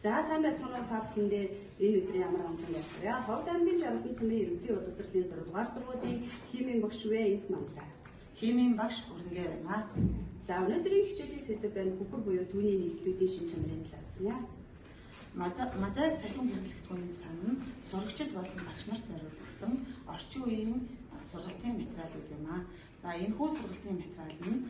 За, сайн байцгаана уу, та бүхэндээ энэ өдөр ямар амтлан байлаа. Ховд аймгийн Жаргалан цэмийн ерөнхий боловсролын 6 дугаар сургуулийн химийн багш вэ Энх Манлаа. Химийн багш Өрнгээ байна. За, өнөөдрийн хичээлийн сэдэв байна хөхөр буюу түүний нэгдлүүдийн шин чанарын талаар үзье. Мозаик цахим хэрэглэгдэхүүний сан нь сурагчид болон багш нарт зориулсан орчин үеийн сургалтын материалууд юм аа. За, энэхүү сургалтын материал нь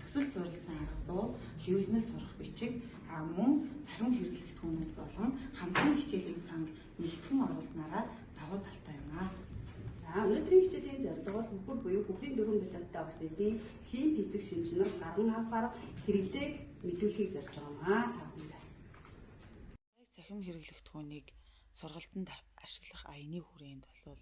төсөл суурилсан арга зүй, хэвлэмэл сурах бичиг, мөн цахим хэрэглэгдэхүүнүүд болон хамтын хичээлийн санг нэгтгэн оруулснараа давуу талтай юм аа. За, өнөөдрийн хичээлийн зорилго бол хөхөр буюу хөхрийн дөрвөн валенттай оксидын хим, физик шин чанар гарган авах арга хэрэглээг мэдүүлэхийг зорж байгаа юм аа, та бүхэндээ. Цахим хэрэглэгдэхүүнийг сургалтанд ашиглах аяны хүрээнд бол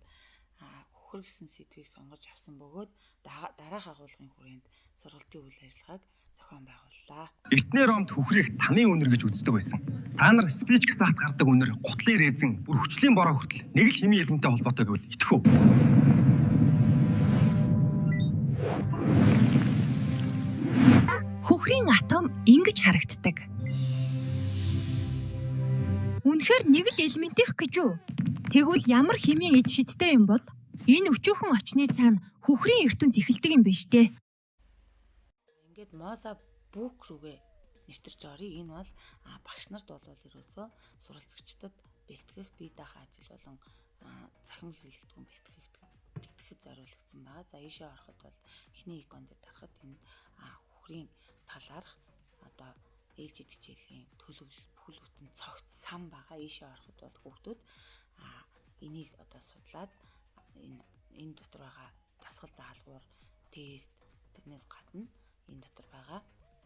хөхөр гэсэн сэдвийг сонгож авсан бөгөөд дараах агуулгын хүрээнд сургалтын үйл ажиллагааг зохион байгууллаа. Эртний Ромд хөхрийг тамийн үнэр гэж үздэг байсан. Та нар спич гасахт гардаг үнэр, гутлын резин, бүр хүчлийн бороо хүртэл нэг л химийн элементтэй холбоотой гэвэл итгэх үү? Хөхрийн атом ингэж харагддаг. Үнэхээр нэг л элементийнх гэж үү? Тэгвэл ямар химийн эд шидтэй юм бол? Энэ өчүүхэн очны цаана хөхрийн ертөнц эхэлдэг юм байна штэ. Ингээд Moza Book рүүгээ нэвтэрч оръё. Энэ бол багш нарт бол ерөөсөө суралцагчдад бэлтгэх бие даах ажил болон цахим хэрэглэгдэхүүн бэлтгэхэд зориулагдсан байгаа. За, ийшээ ороход бол эхний икон дээр дарахад энэ хөхрийн талаарх одоо ээлжид хичээлийн төлөв бүхэл бүтэн цогц сан байгаа. Ийшээ ороход бол хүүхдүүд энийг одоо судлаад энэ дотор байгаа дасгал даалгавар, тест, тэрнээс гадна энэ дотор байгаа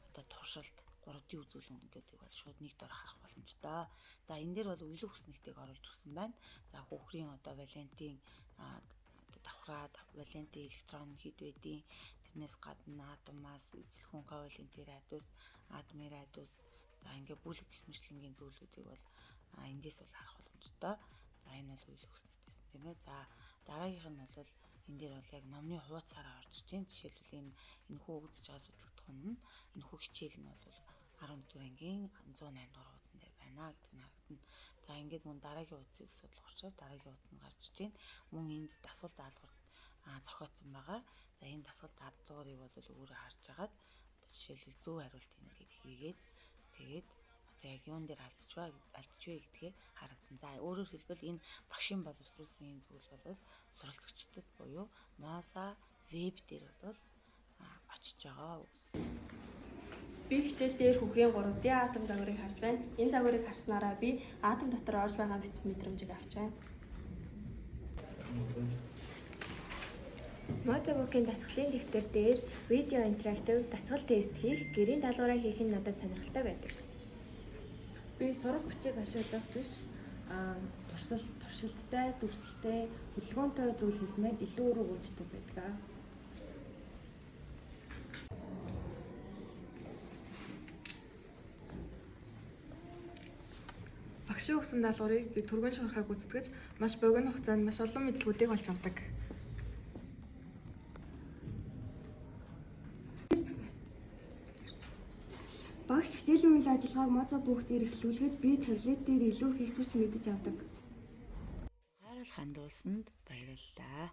одоо туршилт 3D үзүүлэн гэдэг бол шууд нэг дор харах боломжтой. За, энэ дээр бол үйл өгснэгтэйг оруулж өгсөн байна. За, хүүхрийн одоо валентийн давхраа, валентийн электрон хэд байдیں۔ Тэрнээс гадна атомаас эзлэхүүн ковалентийн радиус, атомын радиус, за ингээ бүлэг гэх мэтлэнгийн зүйлүүдийг бол эндээс бол харах боломжтой. За, энэ бол үйл өгснэгтэйсэн, тийм ээ. За, дараагийнх нь бол энэ дээр бол яг номны хуудасаараа орж иж байна. Жишээлбэл, энэ хүү үзэж байгаа судлагдахуун нь энэ хүү хичээл нь бол 11 дугаар ангийн 108 дугаар хуудсан дээр байна гэдэг нь харагдана. За, ингээд мөн дараагийн хуудсыг судлах учраас дараагийн хуудас нь гарч иж байна. Мөн энд дасгал даалгавар зохиоцсон байгаа. За, энэ дасгал даалгаврыг бол өөрөө харж агаад жишээлбэл зөв хариулт ингээд хийгээд тэгээд одоо яг юун дээр алдчихвэ гэдгээ харагдана. За, өөрөөр хэлбэл, энэ багшийн боловсруулсан энэ зүйл бол суралцагчдад буюу Moza веб дээр бол очиж байгаа гэсэн. Би хичээл дээр хөхрийн 3D атом загварыг харж байна. Энэ загварыг харснараа би атом дотор орж байгаа мэдрэмжийг авч байна. Mozabook-ийн дасгалын дэвтэр дээр видео интерактив дасгал тест хийх, гэрийн даалгавраа хийх нь надад сонирхолтой байдаг. Би сурах бичиг ашиглах биш туршилт, туршилттай, дүрслэлтэй, хөдөлгөөнтэй зүйл хийснээр илүү үр өгөөжтэй байдаг. Багшийн өгсөн даалгаврыг би түргэн шуурхай гүйцэтгэж маш богино хугацаанд маш олон мэдлэгүүдийг олж авдаг. Багш хичээлийн үйл ажиллагааг Mozabook дээр эхлүүлэхэд би таблет дээр илүү их сурч мэдэж авдаг. Анхаарал хандуулсанд баярлалаа.